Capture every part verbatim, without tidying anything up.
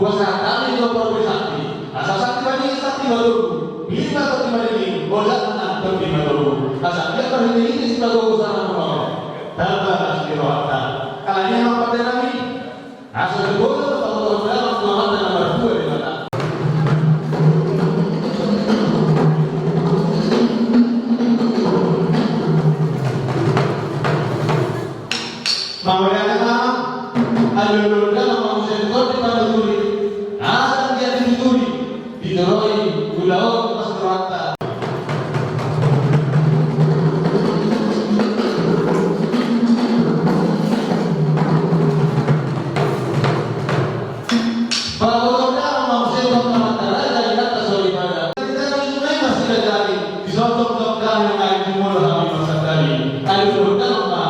Sahat hami jo parbuei santi. Asa santi madingin santi ma togu. Lima tondi madingin, ojakna tondi ma togu. Asa anggiat marhitehite sipagogo sanga muna on, tamba las ni rohanta. Alani i ma pande nami. Asa jumolo ma pabotohon damang tu Amanta na martua Debata. Mauliate ma. Alualuhon damang ma muse tu tondi panuturi. Asa anggiat dituturi, ditoroi ulaon tu las ni rohanta. Pabotohon damang ma muse tu Amanta Raja Inanta Soripada. Kita di sungai masih ada jari, di sosok sosok kami mengaji mulu kami masa tadi. Alualuhon damang ma.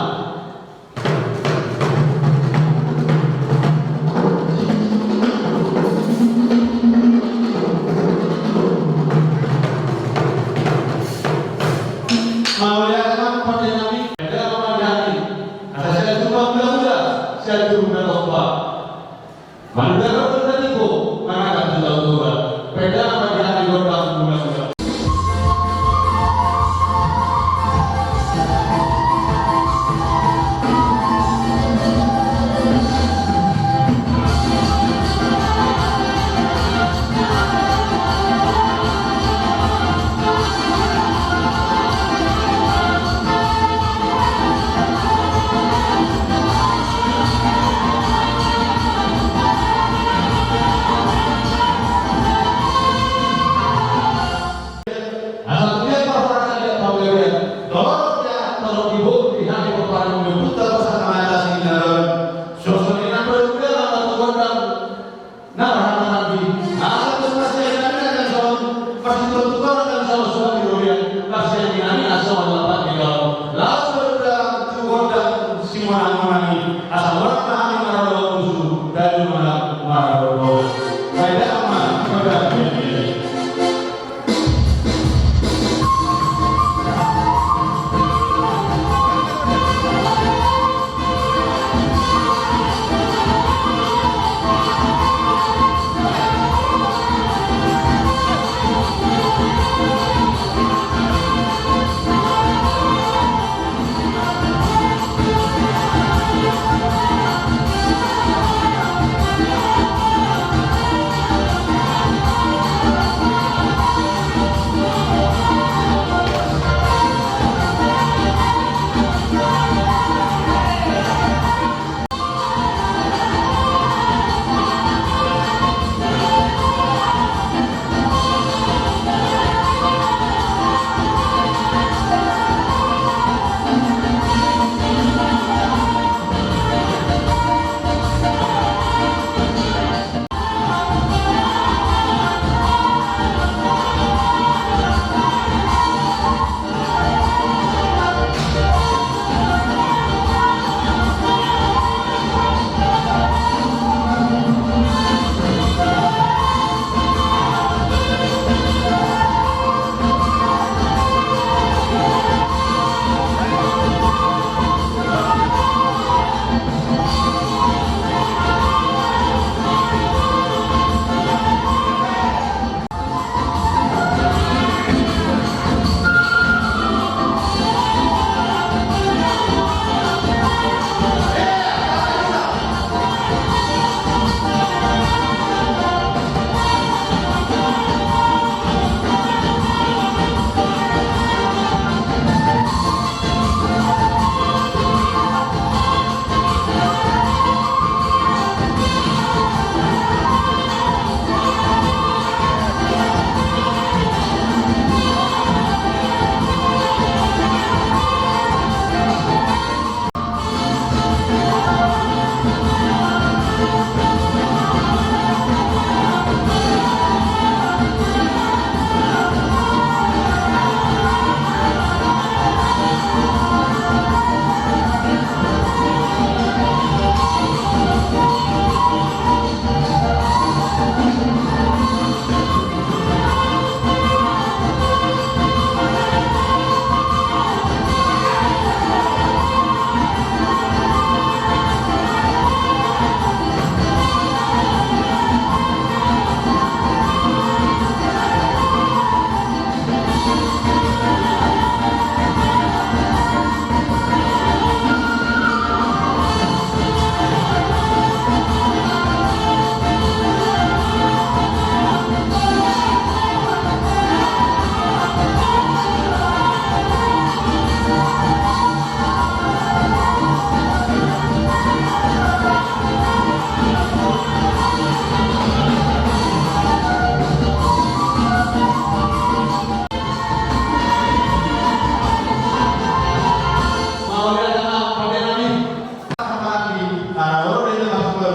Mauliate ma pande nami. Eda ma di hami. Asa sian jumpa mula-mula, sian jumpa na tompa. Manduga rondang na timbo, manangkap tu Toga. Peda ma di hami gondang mula-mula.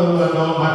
Tuhan do